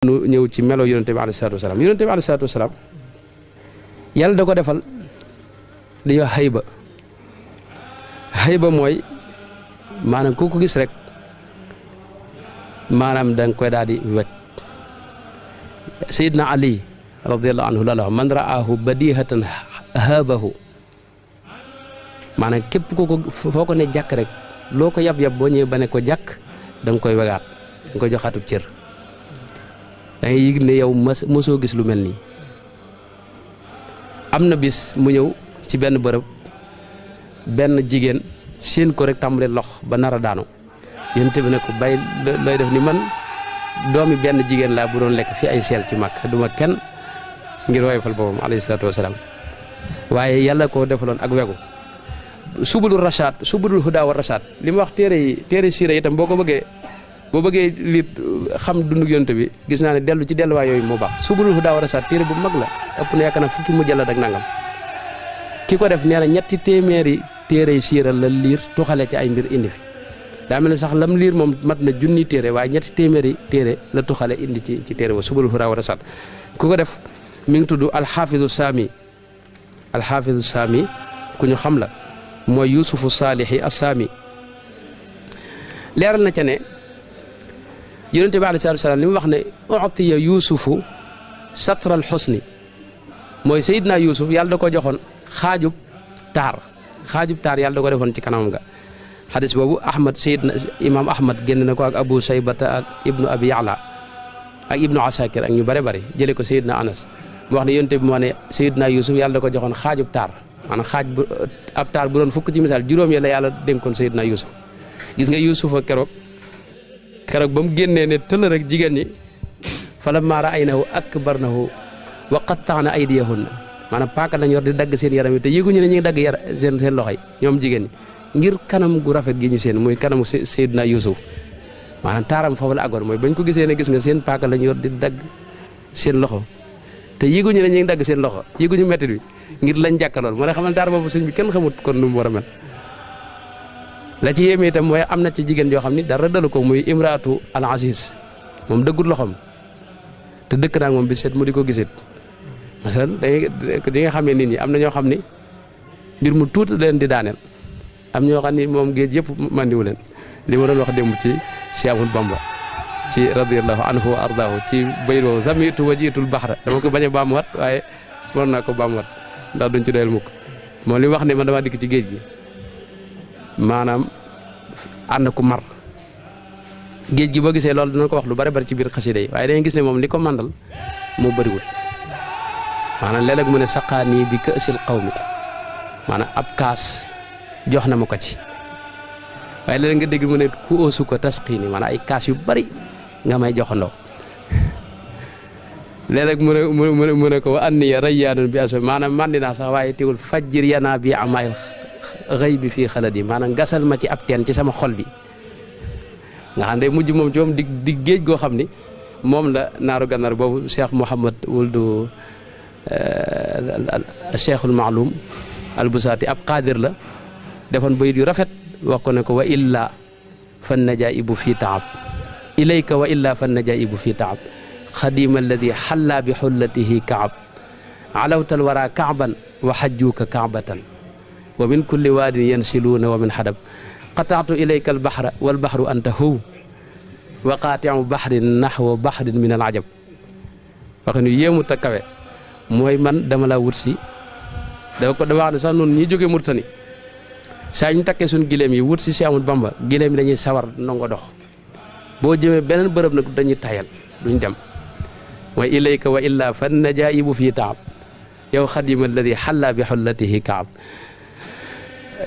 nu ñëw ci melo yonente bi alayhi salaatu wasalaam yonente bi alayhi salaatu wasalaam yàlla da ko defal li ñuy wax xëyba mooy maanaam ku ko gis rek maanaam da nga koy daal di wekk Seydina Ali radiyallahu anhu la man ra'aahu badihatan haabahu maanaam képp ku ko foo ko ne jàkk rek loo ko yab boo ñëwee ba ne ko jàkk da nga koy wegaat da nga koy joxaatub cër da ngay yëg ne yow mosoo gis lu mel nii am na bis mu ñëw ci benn bërëb benn jigéen seen ko rek tàmbalee lox ba nar a daanu yonent bi ne ko bay looy def ni man doomi benn jigéen laa bu doon lekk fii ay seel ci Makka duma kenn ngir woyofal boppam alayhi salaatu wasalaam waaye yàlla ko defaloon ak wegu subulul rashaad subulul hudaa wa rashaad li ma wax téere siira itam boo bëggee liit xam dundu yonent bi gis naa ne dellu ci delluwaay yooyu moo baax subulul hudaa wa rashaad téere bu mag la ëpp na yaakaar naa fukki mujallad ak nangam ki ko def nee na ñetti téeméeri téere siira la liir tuxale ci ay mbir indi fi daa mel ne sax lam liir moom mat na junni téere waaye ñetti téeméeri téere la tuxale indi ci téere ba subulul hudaa wa rashaad ku ko def mi ngi tudd alxaafidu saami ku ñu xam la mooy yusufu saalixi assaami leeral na ca ne yonente bi alayhi salaatu wasalaam li mu wax ne utiya yusufu satral xusni mooy Seydina Yusuf yàlla da ko joxoon xaajub taar yàlla da ko defoon ci kanamam ga xadis boobu imam ahmad génn na ko ak abu saybata ak ibnu abi ya'la ak ibnu asakir ak ñu bare jële ko Seydina anas mu wax ne yonente bi moo ne Seydina Yusuf yàlla da ko joxoon xaajub taar maanaam ab taar bu doon fukk ci misaal juróom ya la yàlla dénkoon Seydina Yusuf gis nga Yusufa keroog ba mu génnee ne tëll rek jigéen ñi falammaa ra'aynahu akbarnahu wa qatta'na aydiyahunna maanaam paaka lañ yor di dagg seen yaram yi te yëguñu ne ñu ngi dagg seen loxo yi ñoom jigéen ñi ngir kanam gu rafet gi ñu seen muy kanamu Seydina Yusuf maanaam taaram foofu la àggoon mooy bañ ko gisee ne gis nga seen paaka lañ yor di dagg seen loxo te yëguñu ne ñu ngi dagg seen loxo yëguñu mettit bi ngir lañ jàkkalool moo lay xamal taar boobu sëñ bi kenn xamut kon nu mu war a mel la ci yéeme itam mooy am na ci jigéen yoo xam ni dara dalu ko muy imraatu al aziz moom dëggut loxoom te dëkk naa moom bi seet mu di ko gisit masalan di nga xamee nit ñi am na ñoo xam ni mbir mu tuuti leen di daaneel am ñoo xam ni moom géej yëpp mandiwu leen li ma doon wax démb ci Cheikh Ahmadou Bamba ci radiyallahu anhu wa ardaahu ci bayit woowu zamitu wajitul baxra dama ko bañ a baamuwaat waaye mën naa ko baamuwaat ndax duñ ci doyal mukk moom li wax ne man damaa dikk ci géej gi maanaam ànd ku mar géej gi boo gisee loolu dina ko wax lu bari ci biir xasida yi waaye dañuy gis ne moom li ko mandal moo bëriwul maanaam léeg-léeg mu ne saqaanii bi kësil qawmi maanaam ab kaas jox na ma ko ci waaye léeg nga dégg mu ne ku oosu ko tasqiini maanaam ay kaas yu bari nga may joxandoo léeg-léeg mu ne ko wa anniya rayyaanun bi asfa maanaam mandi naa sax waaye teewul fajjir yanaa bi amaayil xëy bi fii xalat yi maanaam gasal ma ci ab teen ci sama xol bi nga xam ne mujj moom ci moom di géej goo xam ni moom la naaru gànnaar boobu Cheikh Mouhamad wuldu Cheikhul Maalum albusaati ab qaadir la defoon bayit yu rafet wax ko ne ko wa illa fan najaibu fii taab ilayka wa illa fan najaibu fii taab xadima alladi xalla bi xullatihi kaab alawtal wara kaaban wa xajjuuka kaabatan wa min kulli waadin yansiluuna wa min xadab qataatu ilayka albaxra walbaxru anta hu wa qaati'u baxrin naxwa baxrin min al ajab waxin yu yéemu te kawe mooy man dama laa wut si dama wax ne sax noonu ñi jógee Murtani saa ñu takkee suñ gileem yi wut si Seex Ahmadu Bamba gileem yi dañuy sawar nongo dox boo jëmee beneen bërëb nag dañuy tayal duñ dem mooy ilayka wa illa fan najaibu fii taab yow xadima alladi xalla bi xullatihi kaab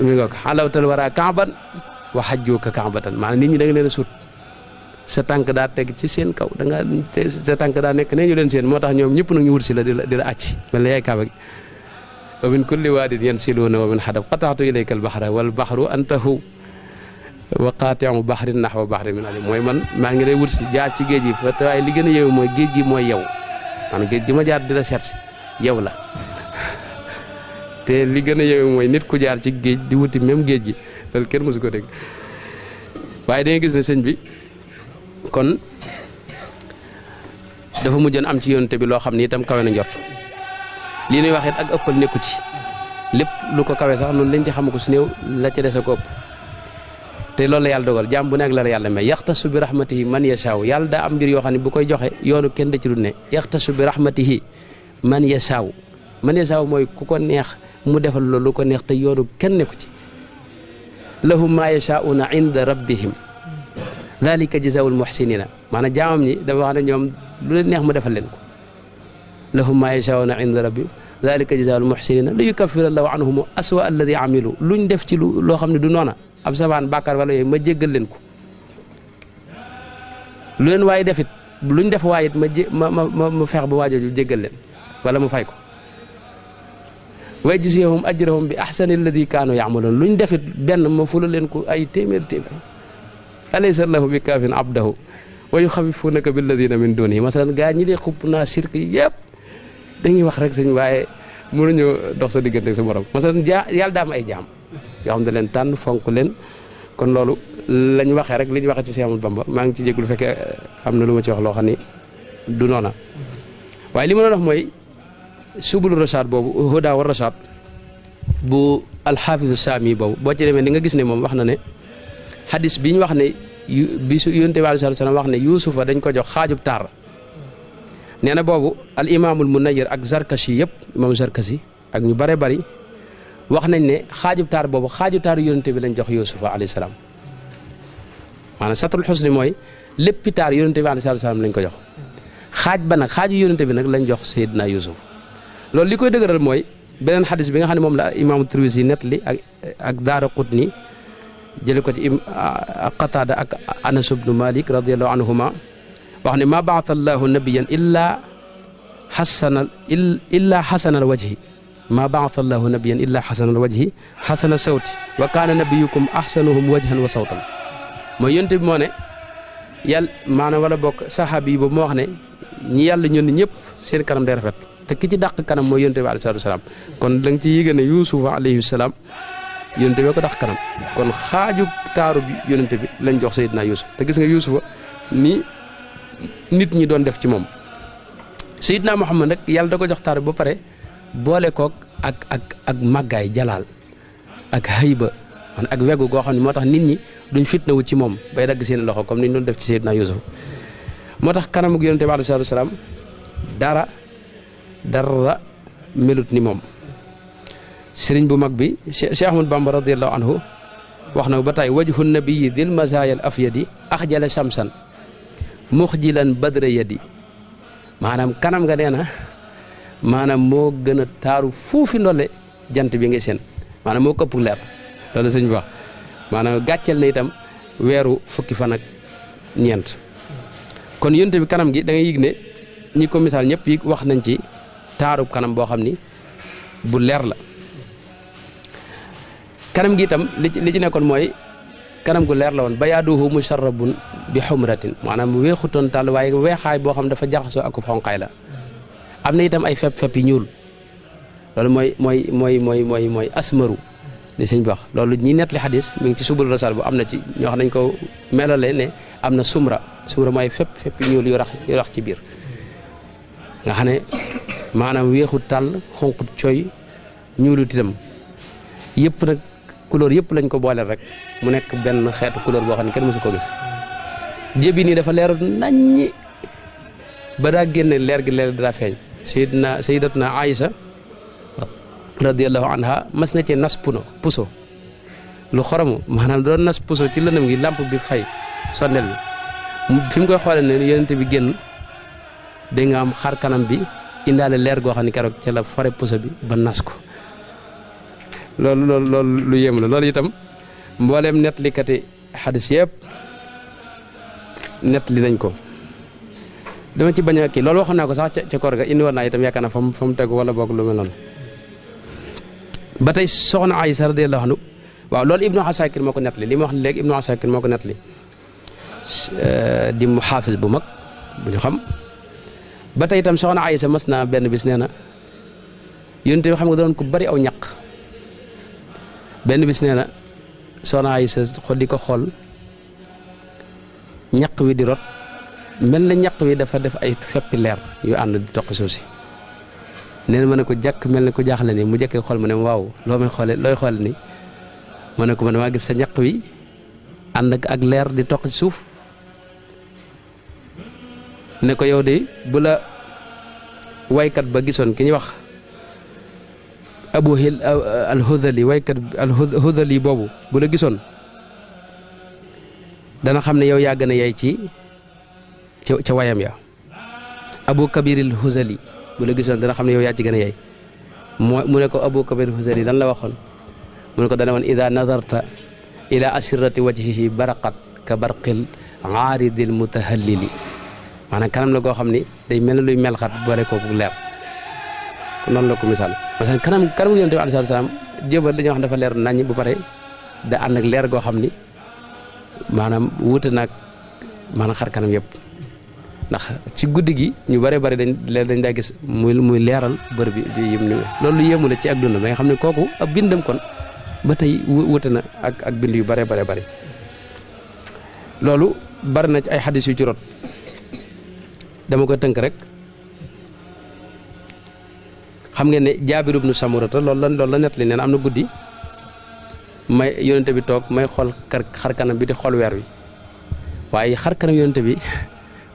mi nga ko xalawtal wara kaaban wa xajjuuka kaabatan maanaam nit ñi da nga leen a sut sa tànk daa teg ci seen kaw sa tànk daa nekk ne ñu leen seen moo tax ñoom ñëpp nag ñu wut si la di la acci mel na yaay kaaba gi wa min kulli waadin yansiluuna wa min xadab qataatu ilayka albaxra wal baxru anta hu wa qaati'u baxrin naxwa baxrin min ajab mooy man maa ngi lay wut si jaar ci géej gi te waaye li gën a yeewu mooy géej gi mooy yow maanaam géej gi ma jaar di la seet si yow la te li gën a yeewu mooy nit ku jaar ci géej di wuti même géej gi loolu kenn mësu ko dégg waaye da nga gis ne sëñ bi kon dafa mujjoon am ci yonente bi loo xam ni itam kawe na njort lii nuy wax it ak ëppal nekku ci lépp lu ko kawe sax noonu lañ ci xam ko su néew la ca des a ko ëpp te loolu la yàlla dogal jaam bu nekk la yàlla may yaxtasu bi rahmatihi man yashaaw yàlla daa am mbir yoo xam ne bu koy joxe yoonu kenn da ci du ne yaxtasu bi rahmatihi man yashaaw mooy ku ko neex mu defal loolu lu ko neex te yoonu kenn nekku ci lahum ma yashaauna inda rabbihim dalika jazaa'ul muhsinina maanaam jaamam ñi dafa wax ne ñoom lu leen neex mu defal leen ko lahum ma yashaauna inda rabbihim dalika jazaa'ul muhsinina li yukaffira allahu anhum aswa alladi amilu luñ def ci loo xam ne du noona ab sabaan bàkkaar wala yooyu ma jéggal leen ko lu leen waaye defit luñ def waaye it ma feex ba waajooju jéggal leen wala mu fay ko way jisiyahum ajrahum bi ahsani alladi kaanu yaamaluun luñ defit benn ma fula leen ko ay téeméer alaysa allahu bi kaafin abdahu wa yuxawifunaka billadina min dunihi masalan gaa ñi dee xupp naa sirk yëpp dañuy wax rek sëñ waaye mënuñoo dox sa diggante sa borom masalan yàlla daa am ay jaam yoo xam ne leen tànn fonk leen kon loolu lañ waxee rek li ñu waxee ci Seex Ahmadu Bamba maa ngi ci jéglu fekkee am na lu ma ci wax loo xam ni du noona waaye li ma doon wax mooy subulu rashad boobu huda wa rashad bu alxaafisu saami boobu boo ci demee di nga gis ne moom wax na ne xadis bi ñu wax ne bi su yonent bi alayhi salaam wax ne yuusufa dañ ko jox xaajub taar nee na boobu al imaamul munayir ak zarkashi yëpp imam zarkashi ak ñu bare bari wax nañ ne xaajub taar boobu xaaju taaru yonent bi lañ jox yuusufa alayhi salaam maanaam satrul xusni mooy léppi taar yonent bi alayhi salaam lañ ko jox xaaj ba nag xaaju yonent bi nag lañ jox Seydina Yuusuf loolu li koy dëgëral mooy beneen xadis bi nga xam ne moom la imaamu Tirmisi nettali ak Daaraqutni jële ko ci Qataada ak Anas ibnu Malik radiyallahu anhuma wax ne maa ba'atha Allahu nabiyyan illaa xasanal wajhi maa ba'atha Allahu nabiyyan illaa xasanal wajhi xasana sawti wa kaana nabiyukum ahsanuhum wajhan wa sawtan mooy yonent bi moo ne yàlla maanaam wala bokk saxaabi yi boobu moo wax ne ñi yàlla ñun ñëpp seen kanam day rafet te ki ci dàq kanam mooy yonent bi alayhi salaam kon da nga ci yéege ne Yuusufa alayhi salaam yonent bi ko dàq kanam kon xaaju taaru bi yonent bi lañ jox Seydina Yuusuf te gis nga Yuusufa ni nit ñi doon def ci moom Seydina Muhammad nag yàlla da ko jox taaru ba pare boole koog ak màggaay jalaal ak hayba man ak wegu goo xam ne moo tax nit ñi duñ fitnawu ci moom bay dagg seen loxo comme ni ñu doon def ci Seydina Yuusuf moo tax kanamug yonent bi alayhi salaam dara melut ni moom sëriñ bu mag bi Cheikh Ahmad Bamba radiyallahu anhu wax na ba tey wajhu nabiyi dil mazayal afyadi axjala shamsan muxjilan badra yadi maanaam kanam nga nee na maanaam moo gën a taaru fuufi ndole jant bi nga seen maanaam moo këpp leer loolu sëñ bi wax maanaam gàcceel na itam weeru fukki fan ak ñeent kon yonte bi kanam gi da ngay yëg ne ñi ko misaal ñëpp yi wax nañ ci taarub kanam boo xam ni bu leer la kanam gi itam li ci nekkoon mooy kanam gu leer la woon bayaaduhu musharrabun bi xumratin maanaam weexutoon tàll waaye weexaay boo xam dafa jaxasoo ak xonqaay la am na itam ay fepp yi ñuul loolu mooy asmaru li sëñ bi wax loolu ñi nettali xadis mi ngi ci subul rasal bu am na ci ñoo xam nañ ko melale ne am na sumra mooy fepp yi ñuul yu rax ci biir nga xam ne maanaam weexut tàll xonqut cooy ñuulut itam yëpp nag couleur yëpp lañ ko booleel rek mu nekk benn xeetu couleur boo xam ne kenn mësu ko gis jëbi nii dafa leerut naññi ba daa génne leer gi leer daa feeñ sayyidatuna Aïsa radiyallahu anha mas na ci nas puso lu xoromu maanaam doon nas puso ci lëndëm gi làmp bi fay sondel bi fi mu koy xoolee ne yonent bi génn da nga am xar kanam bi indaale leer goo xam ne keroog ca la fore puso bi ba nas ko loolu lu yéem la loolu itam mbooleem nettalikati xadis yëpp nettali nañ ko dama ci bañ a kii loolu waxoon naa ko sax ca koor ga indi woon naa itam yaakaar naa fa mu tegu wala boog lu mel noonu ba tey soxna Aysa radiyallahu anhu waaw loolu Ibnu Asakir moo ko nettali li ma wax léegi Ibnu Asakir moo ko nettali di mu xaafis bu mag bu ñu xam ba tey itam soxna Aysa mas naa benn bis nee na yonent bi xam nga doon ko bari aw ñaq benn bis nee na soxna Aysa di ko xool ñaq wi di rot mel na ñaq wi dafa def ay feppi leer yu ànd di toq suuf si nee na ma ne ko jàkk mel na ko jaaxle ni mu jëkkee xool ma ne waaw loo may xoole looy xoole ni ma ne ko man maa gis sa ñaq wi ànd ak leer di toq ci suuf ne ko yow de bu la waykat ba gisoon ki ñuy wax Abu Hil al-Hudhali waykat al-Hudhali boobu bu la gisoon dana xam ne yow yaa gën a yey ca wayam ya Abu Kabir al-Hudhali bu la gisoon dana xam ne yow yaa ci gën a yey mu ne ko Abu Kabir al-Hudhali dan la waxoon mu ne ko dana woon ida nazarta ila asirati wajhihi baraqat ka barqil aaridil mutahallili maanaam kanam la goo xam ni day mel ne luy melxat boole kooku leer noonu la ko misaal parce que kanam yonent bi alayhi salaam jëbal dañoo wax dafa leer naññ bu pare da ànd ak leer goo xam ni maanaam wuute naag maanaam xar kanam yëpp ndax ci guddi gi ñu bare bari dañ daa gis muy leeral bër bi yim ni loolu yéemu la ci ak dundam da nga xam ne kooku ab bindam kon ba tey wuute na ak bind yu bare bari loolu bari na ci ay xadis yu ci rot dama koy tënk rek xam ngeen ne Jaabir ibnu Samurata loolu la nett li nee na am na guddi may yonente bi toog may xool xar kanam bi di xool weer wi waaye xar kanam yonente bi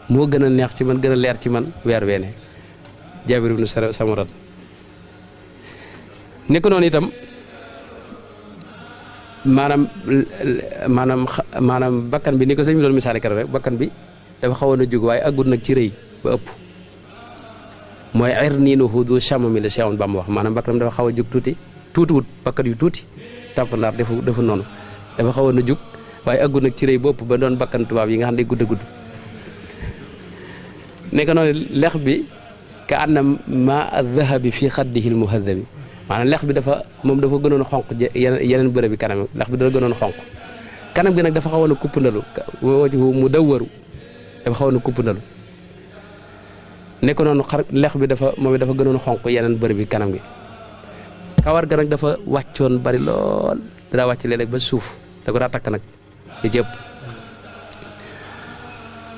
moo gën a neex ci man gën a leer ci man weer weene Jaabir ibnu Samurata nekk noonu itam maanaam bakkan bi ni ko sëñ bi doon misaale keroog rek bakkan bi dafa xawoon a jóg waaye aggut nag ci rëy ba ëpp mooy irniinuhu du chamami la Cheikh Bamba wax maanaam bakkanam dafa xaw a jóg tuutiwut bakkat yu tuuti tàpp ndaar defu noonu dafa xawoon a jóg waaye aggut nag ci rëy ba ëpp ba doon bakkan tubaab yi nga xam ne gudd a gudd nekk noonu lex bi ka anna ma addahabi fi xaddihi almuhadabi maanaam lex bi moom dafa gënoon a xonq yeneen bërëb bi kanam lex bi dafa gënoon a xonq kanam gi nag dafa xawoon a kuppandalu wajhu mu dawwaru dafa xawoon a kuppandalu nekk noonu lex bi moom dafa gënoon a xonq yeneen bërëb bi kanam gi kawar ga nag dafa wàccoon bari lool daa wàcc léeg-léeg ba suuf da ko daa takk nag di jëpp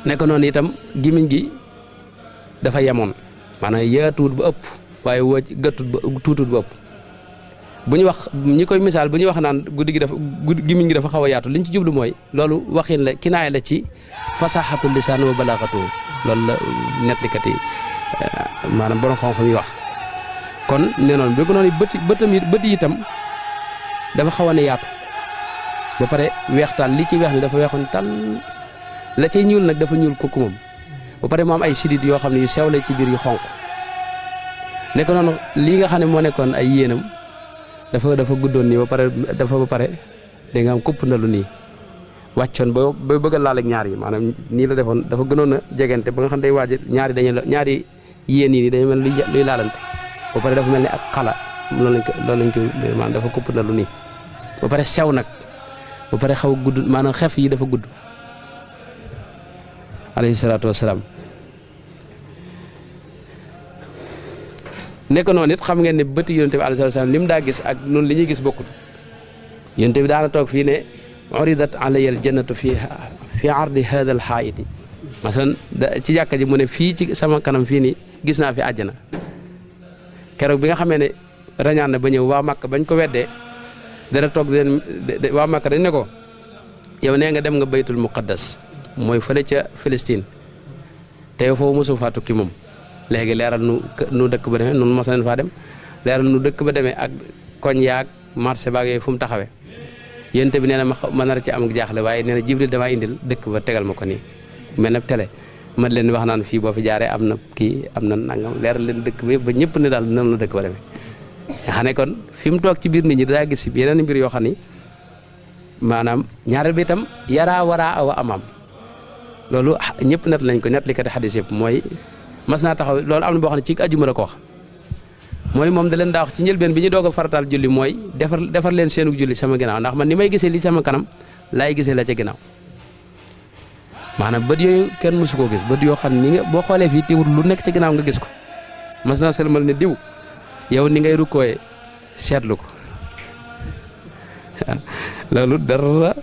nekk noonu itam gimiñ gi dafa yemoon maanaam yaatuwut ba ëpp waaye tuutut ba ëpp bu ñu wax ñi koy misaal bu ñu wax naan gimiñ gi dafa xaw a yaatu liñ ci jublu mooy loolu waxin la kinaay la ci fasaxatul lisaan wa balaaxatu loolu la nettalikat yi maanaam borom xam-xam yi wax kon ne noonu bi ko noonu bët yi itam dafa xaw a ne yaatu ba pare weextaan li ci weex ni dafa weexoon tal la cay ñuul nag dafa ñuul kooku moom ba pare mu am ay sidit yoo xam ne yu sew la ci biir yu xonq nekk noonu lii nga xam ne moo nekkoon ay yéenam dafa guddoon nii ba pare da nga am kupp na lu nii wàccoon ba bëgg a laal ak ñaar yi maanaam nii la defoon dafa gënoon a jegante ba nga xam ne day waaj ñaari yéen yi nii dañu mel luy laalante ba pare dafa mel ni ak xala loolu lañ ko maanaam dafa kupp na lu nii ba pare sew nag ba pare xaw a gudd maanaam xef yi dafa gudd alayhi salaatu wasalaam nekk noonu it xam ngeen ne bëti yonente bi alayhi salaatu wasalaam li mu daa gis ak noonu li ñuy gis bokkut yonente bi daana toog fii ne uridat alayya aljannatu fi ardi hada alxaayiti masalan ci jàkka ji mu ne fii ci sama kanam fii nii gis naa fi àjjana keroog bi nga xamee ne rañaan na ba ñëw waa Makka bañ ko weddee dana toog waa Makka dañ ne ko yow nee nga dem nga baytul muqaddas mooy fële ca Palestine te yow foofu mosu faa tukki moom léegi leeral nu dëkk ba demee noonu mos nañ faa dem leeral nu dëkk ba demee ak koñ yaag marché baag yooyu fu mu taxawee yénte bi nee na ma nar ci am jaaxle waaye nee na Jibril damaa indil dëkk ba tegal ma ko nii mel na télé man leen wax naan fii boo fi jaaree am na kii am na nangam leeral leen dëkk ba yëpp ba ñëpp ne daal noonu la dëkk ba demee nga xam ne kon fi mu toog ci biir nit ñi daa gis yeneen mbir yoo xam ni maanaam ñaareel bi itam yaraa waraa awa amaam loolu ñëpp net lañ ko net li kati xadis yëpp mooy mas naa taxaw loolu am na boo xam ne ci ajuma la ko wax mooy moom da leen daa wax ci njëlbeen bi ñu doog a farataal julli mooy defar leen seenug julli sama ginnaaw ndax man ni may gisee li sama kanam laay gisee la ca ginnaaw maanaam bët yooyu kenn mësu koo gis bët yoo xam ne ni nga boo xoolee fii teewul lu nekk ci ginnaaw nga gis ko mas naa sëlmal ne diw yow ni ngay rukkooyee seetlu ko loolu dara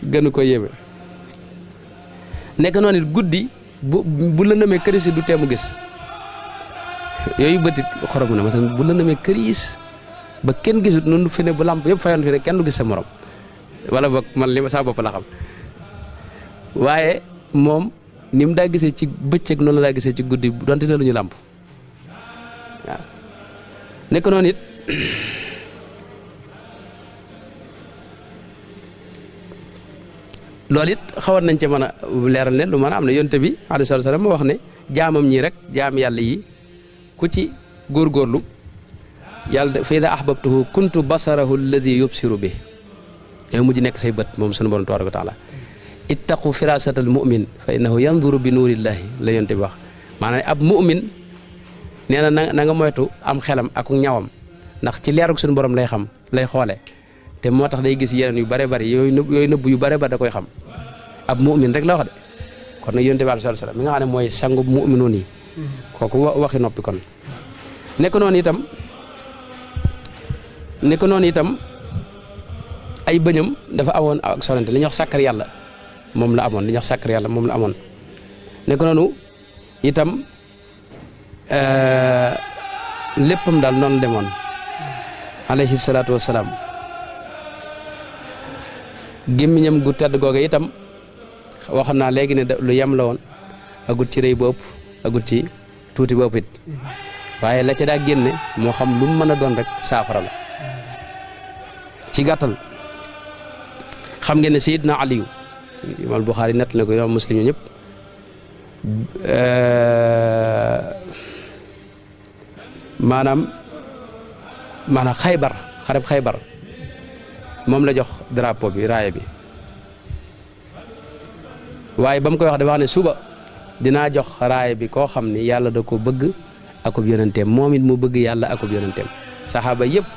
gënu ko yéeme nekk noonu it guddi bu lëndamee këriis du teemu gis yooyu bëtit xoromu na masalan bu lëndamee këriis ba kenn gisut noonu fi ne bu làmp yëpp fayoon fi ne kenn du gis sa morom wala boog man li ma saa bopp la xam waaye moom ni mu daa gisee ci bëccëg noonu la daa gisee ci guddi donte lu ñu làmp waaw nekk noonu it loolu it xawoon nañ ci mën a leeral ne lu mën a am ne yonte bi alayhi salaatu salaam moo wax ne jaamam ñii rek jaam yàlla yi ku ci góorgóorlu yàlla fa idaa ahbabtuhu kuntu basarahu alladi yubsiru bi yow mujj nekk say bët moom sunu borom tabaaraka wa taala ittaqu firasatal mu'min fa innahu yanzuru bi nuurillahi la yonte bi wax maanaam ab mu'min nee na na nga moytu am xelam ak ñawam ndax ci leerug suñu borom lay xam lay xoole te moo tax day gis yeneen yu bare bari yooyu nëbb yu bare bari da koy xam ab mu'min rek la wax de kon nag yonte bi alayhi salaam mi nga xam ne mooy sangu mu'minoon yi kooku waxi noppi kon nekk noonu itam ay bëñam dafa amoon ak sorante li ñuy wax sàkkar yàlla moom la amoon li ñuy wax sàkkar yàlla moom la amoon nekk noonu itam léppam daal noonu demoon alayhi salaatu wassalaam gémmiñam gu tedd googe itam waxoon naa léegi ne lu yem la woon agut ci rëy bu ëpp agut ci tuuti bu ëpp it waaye la ca daa génne moo xam lu mu mën a doon rek saafara la ci gàttal xam ngeen ne Seydina Aliyu imaam Buxaari nett na ko imaam Muslim ñëpp maanaam xaybar xareb xaybar moom la jox drapeau bi raaya bi waaye ba mu koy wax dafa wax ne suba dinaa jox raaya bi koo xam ni yàlla da ko bëgg akub yonenteem moom it mu bëgg yàlla akub yonenteem saxaaba yëpp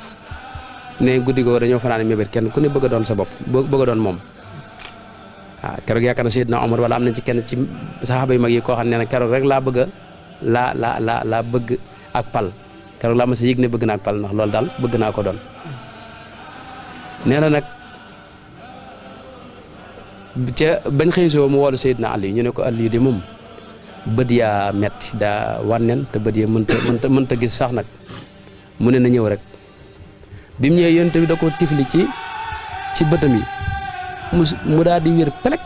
ne guddi googu dañoo fanaane mébét kenn ku ne bëgg a doon sa bopp bëgg a doon moom waaw keroog yaakaar na Seydina Omar wala am nañ ci kenn ci saxaaba yu mag yi koo xam ne na keroog rek laa bëgg a laa bëgg ak pal keroog laa ma sa yëg ne bëgg naa ak pal ndax loolu daal bëgg naa ko doon nee na nag ca bañ xëy soo mu woolu Seydina Ali ñu ne ko Ali di moom bët yaa metti daa wànneen te bët ya mënta gis sax nag mu ne na ñëw rek bi mu ñëwee yonent bi da ko tifli ci bëtam yi mu daal di wér pelek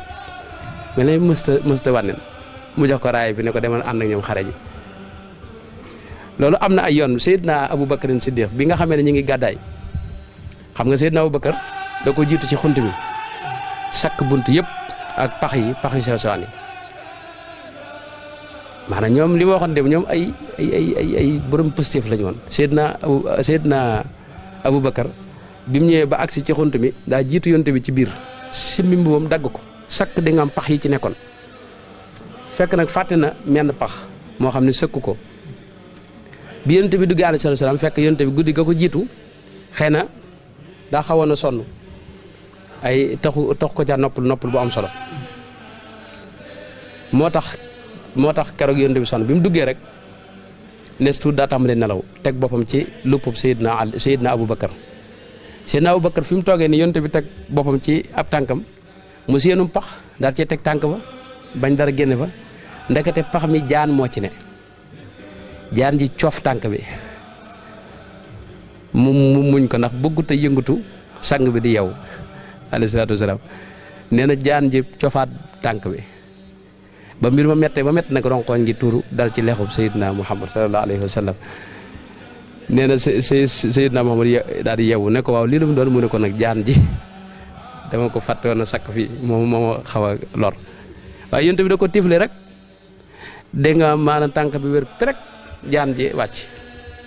mel ne mësta wànneen mu jox ko raay bi ne ko demal ànd ak ñoom xare ji loolu am na ay yoon Seydina Aboubacar Siddiq bi nga xamee ne ñu ngi gàddaay xam nga Seydina Aboubacar da ko jiitu ci xunt mi sakk bunt yëpp ak pax yu sew sewaan yi maanaam ñoom li ma waxoon dem ñoom ay borom pëstéef lañu woon Seydina Aboubacar bi mu ñëwee ba agsi ci xunt mi daa jiitu yonte bi ci biir simmi mbubbam dagg ko sakk di nga am pax yi ci nekkoon fekk nag fàtte na menn pax moo xam ne sëkk ko bi yonte bi duggee alayhi salaam fekk yonte bi guddi ga ko jiitu xëy na daa xawoon a sonn ay tax ko ca noppal bu am solo moo tax keroog yonte bi sonn bi mu duggee rek nes tuut daa tàmbalee nelaw teg boppam ci luppub Seydina Aboubacar Seydina Aboubacar fi mu toogee ni yonte bi teg boppam ci ab tànkam mu séenum pax daal cee teg tànk ba bañ dara génne fa ndekete pax mi jaan moo ci ne jaan ji coof tànk bi mu muñ ko ndax bëggut a yëngatu sang bi di yow alayhi salaatu wasalaam nee na jaan ji coofaat tànk bi ba mbir ma mettee ba mett nag ronkoñ ngi tuuru dal ci leexub Seydina Muhammad sallallahu alayhi wa sallam nee na Seydina Muhammad daal di yeewu ne ko waaw lii la mu doon mu ne ko nag jaan ji dama ko fàtte woon a sakk fii moo xaw a lor waaye yonte bi da ko tifle rek dégg nga maanaam tànk bi wér perek jaan ji wàcc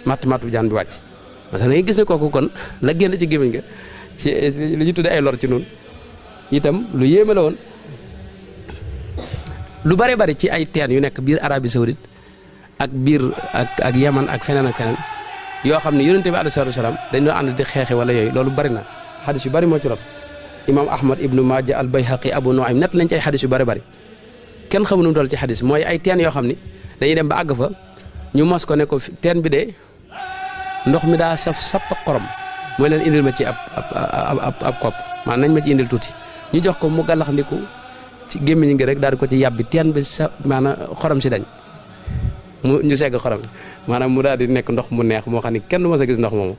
mattu jaan bi wàcc parce que da ngay gis ne kooku kon la génn ci gémmiñ nga ci li ñu tuddee ay lor ci noonu itam lu yéeme la woon lu bare bari ci ay teen yu nekk biir Arabie Saoudite ak biir ak Yaman ak feneen yoo xam ne yonente bi alayhi salaatu wasalaam dañ doon ànd di xeexe wala yooyu loolu bari na xadis yu bari moo ci rob imam Ahmad ibnu Maaja al Bayhaqi Abu Nuaym nett lañ ci ay xadis yu bari kenn xamu nu mu toll ci xadis mooy ay teen yoo xam ni dañuy dem ba àgg fa ñu mos ko ne ko teen bi de ndox mi daa saf sapp xorom mooy leen indil ma ci ab kopp maanaam nañ ma ci indil tuuti ñu jox ko mu gàllax ndiku ci gémmiñ ngi rek daal di ko ci yàbbi teen bi sa maanaam xorom si dañ mu ñu segg xorom maanaam mu daal di nekk ndox mu neex moo xam ne kenn du mës a gis ndox moomu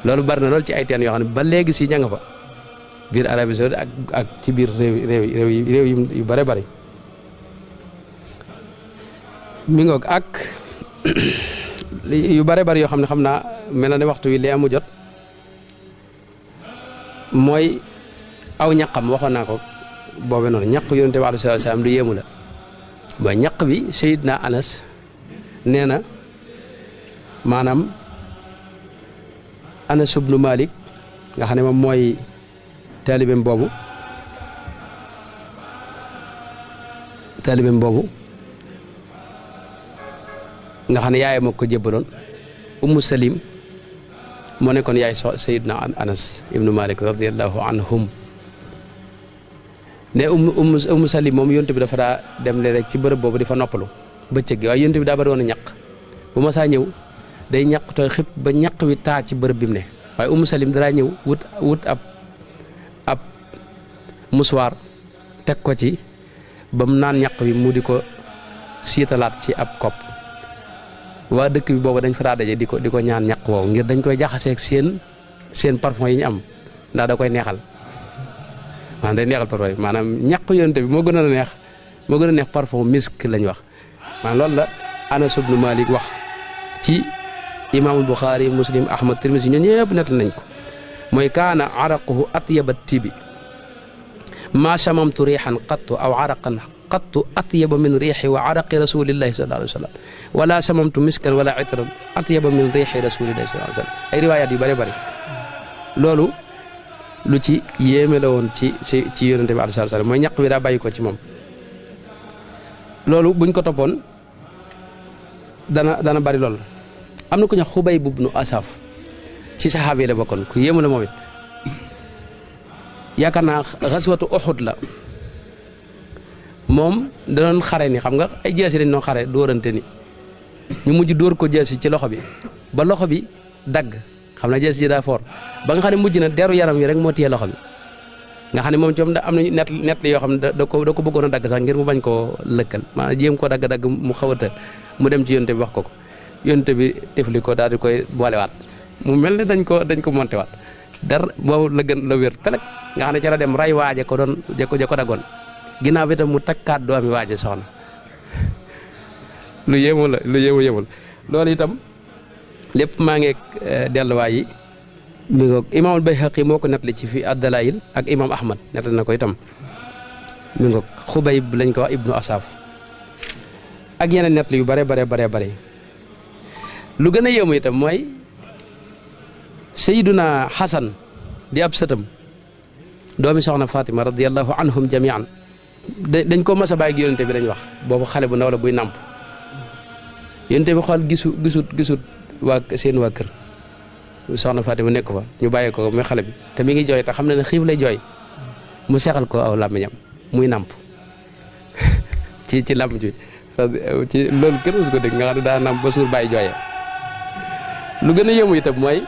loolu bari na loolu ci ay teen yoo xam ne ba léegi si ña nga fa biir Arabie Saoudite ak ci biir réew yu bare bari mi ngoog ak yu bare bari yoo xam ne xam naa mel na ne waxtu wi li amu jot mooy aw ñaqam waxoon naa ko boobe noonu ñaq yonente bi alayhi salaam lu yéemu la mooy ñaq bi Seydina Anas nee na maanaam Anas ibnu Malik nga xam ne moom mooy taalibeem boobu nga xam ne yaayam moo ko jébbaloon Ummu Salim moo nekkoon yaay Seydina Anas ibnu Malik radiyallahu anhum ne Ummu Salim moom yonent bi dafa daa dem léeg-léeg ci bërëb boobu di fa noppalu bëccëg gi waaye yonent bi daa bari woon a ñaq bu ma saa ñëw day ñaq tooy xib ba ñaq wi taa ci bërëb bi mu ne waaye Ummu Salim danaa ñëw wut ab musuwaar teg ko ci ba mu naan ñaq wi mu di ko siitalaat ci ab kopp waa dëkk bi boobu dañ fa daa daje di ko ñaan ñaq woowu ngir dañ koy jaxaseeg seen parfum yi ñu am ndax da koy neexal maanaam day neexal parfum yi maanaam ñaq yonent bi moo gën a neex parfum misk lañ wax maanaam loolu la Anas ibnu Malik wax ci imaamul Buxaari Muslim Ahmad Tirmisi ñoo ñëpp nettal nañ ko mooy kaana araquhu atyaba tibi ma chamamtu riixan qattu aw araqan qattu atyaba min riixi wa araqi rasulillahi sallallahu alayhi wa sallam wala chamamtu miskan wala itran atyaba min riixi rasulillahi sallallahu alayhi wa sallam ay riwaayaat yu bëri bëri loolu lu ci yéeme la woon ci yonente bi alayhi salaam mooy ñaq bi daa bàyyi ko ci moom loolu buñ ko toppoon dana bari lool am na ku ñu Xubayb ibnu Asaf ci saxaaba yi la bokkoon ku yéemu la moom it yaakaar naa xaswatu Uhud la moom da doon xare ni xam nga ay jaasi lañ doon xare dóorante ni ñu mujj dóor ko jaasi ci loxo bi ba loxo bi dagg xam na jaasi ji daa foor ba nga xam ne mujj na deru yaram wi rek moo téye loxo bi nga xam ne moom ci am nañu net li yoo xam ne da ko bëggoon a dagg sax ngir mu bañ koo lëkkal maanaam jéem koo dagg mu xaw a të mu dem ci yonte bi wax ko yonte bi tifli ko daal di koy boolewaat mu mel ne dañ ko monté waat dara boobu la gën la wér pelek nga xam ne ca la dem ray waaje ko doon ja ko daggoon ginnaaw bi tam mu takkaat doomi waaje soxna lu yéemu la loolu itam lépp maa ngeeg delluwaay yi mi ngoog imaamul Bayhaqi moo ko nettali ci fi ad-Dalaa'il ak imaam Ahmad nettali na ko itam mi ngoog Xubayb lañ ko wax ibnu Asaf ak yeneen nettali yu bare lu gën a yéemu itam mooy Sayyiduna Xasan di ab sëtam doomi soxna Fatima radiyallahu anhum jamian dañ ko mas a bàyyi yonente bi dañ wax boobu xale bu ndaw la buy nàmp yonente bi xool gisut seen waa kër soxna Fatima nekk fa ñu bàyyi ko muy xale bi te mi ngi jooy te xam na ne xiif lay jooy mu seexal ko aw làmmiñam muy nàmp ci làmp ci loolu kenn musu ko dégg nga xam ne daa nàmp ba suur bàyyi jooyee lu gën a yëmu itam mooy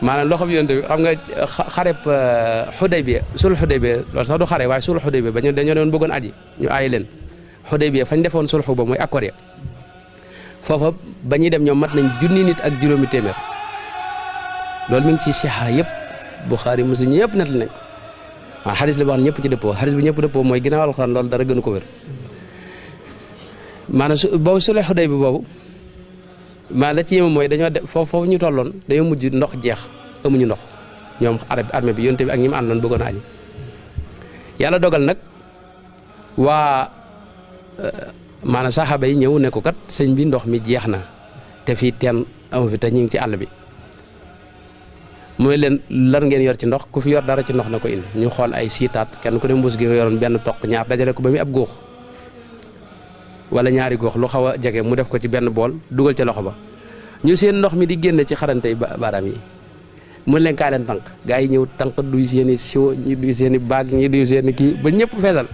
maanaam loxo bi yonte bi xam nga xareb Xudaybiya sul Xudaybiya loolu sax du xare waaye sul Xudaybiya ba dañoo doon bëggoon aji ñu aayi leen Xudaybiya fañ defoon sulxu ba mooy accord ya foofa ba ñuy dem ñoom mat nañ junni nit ak juróomi téeméer loolu mi ngi ci sixa yëpp Buxaari Muslim ñëpp net la nañ waaw xadis la boo xam ne ñëpp ci dëppoo xadis bi ñëpp dëppoo mooy ginnaaw alxuraan loolu dara gënu ko wér maanaam boobu sulxu Xudaybiya boobu maa la ci yéema mooy dañoo def foofu ñu tolloon dañoo mujj ndox jeex amuñu ndox ñoom armée bi yonte bi ak ñi mu àndoon bëggoon aji yàlla dogal nag waa maanaam saxaaba yi ñëw ne ko kat sëñ bi ndox mi jeex na te fii teen amu fi te ñu ngi ci àll bi mooy leen lan ngeen yor ci ndox ku fi yor dara ci ndox na ko indi ñu xool ay siitaat kenn ku ne mbuus gi yoroon benn toq ñaar dajale ko ba muy ab góox wala ñaari góox lu xaw a jege mu def ko ci benn bool dugal ca loxo ba ñu seen ndox mi di génne ci xarante yi baaraam yi mun leen kaa leen tànk gaa yi ñëw tànk duy seen i siwo ñi duy seen i baag ñi duy seen i kii ba ñëpp feesal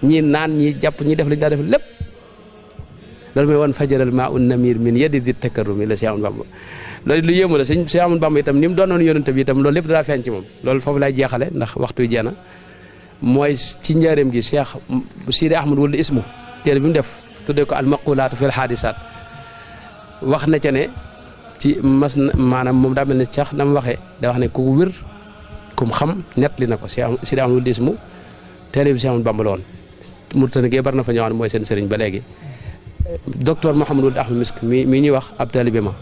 ñii naan ñi jàpp ñi def li daa def lépp loolu mooy wan fajaral maa un namir min yadi di takkarumi la Cheikh Ahmadou Bamba loolu lu yéemu la sëñ Cheikh Ahmadou Bamba itam ni mu doonoon yonent bi itam loolu lépp daa feeñ ci moom loolu foofu lay jeexale ndax waxtu wi jeex na mooy ci njaareem gi Cheikh Sidi Ahmad Wuld Ismu téere bi mu def tuddee ko al maqulaatu fil xaadisaat wax na ca ne ci mas maanaam moom daa mel ne sax na mu waxee da wax ne ku wér kum xam nett li na ko Sidi Ahmad Wuld Ismu téere bi Cheikh Ahmad Bamba la woon Mauritanie gee bari na fa ñoo xam ne mooy seen sëriñ ba léegi docteur Mouhamadou Wuld Ahmad Misk mii ñuy wax ab taalibe ma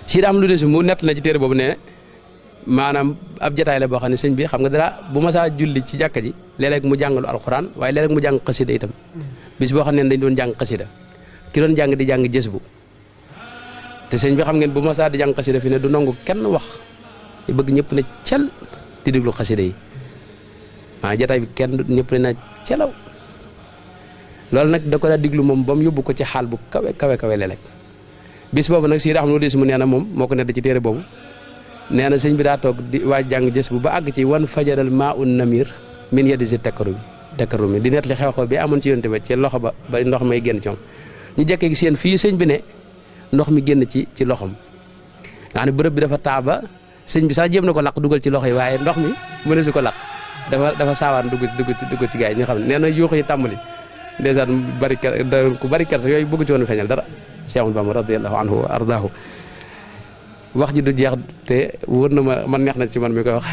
Sidi Ahmad Wuld Ismu nett na ci téere boobu ne maanaam ab jataay la boo xam ne sëñ bi xam nga dara bu ma saa julli ci jàkka ji léeg-léeg mu jàngalu alxuraan waaye léeg-léeg mu jàng xasida itam bis boo xam ne dañ doon jàng xasida ki doon jàng di jàng jës bu te sëñ bi xam ngeen bu ma saa di jàng xasida fi ne du nangu kenn wax bëgg ñëpp ne cel di déglu xasida yi maanaam jataay bi kenn ñëpp ne na celaw loolu nag da ko daa diglu moom ba mu yóbbu ko ci xaal bu kawe léeg-léeg bis boobu nag si daa xam ne mu nee na moom moo ko nedd ci téere boobu nee na sëñ bi daa toog di waaj jàng jës bu ba àgg ci wan fajaral maa un namir min yeddi si tekkaru mi di net li xew-xew bi amoon ci yonte ba ci loxo ba ndox may génn ci moom ñu jekkee gi seen fii sëñ bi ne ndox mi génn ci loxom nga xam ne bërëb bi dafa taa ba sëñ bi sax jéem na ko laq dugal ci loxo yi waaye ndox mi mëne su ko laq dafa saawaan dugg ci gaay yi ñu xam ne nee na yuux yi tàmbali ndeysaan ku bari kersa yooyu bëgg ci woon feeñal dara Cheikh Ahmadou Bamba radiyallahu anhu wa ardaahu wax ji du jeex te wër na ma man neex na ci man mi koy wax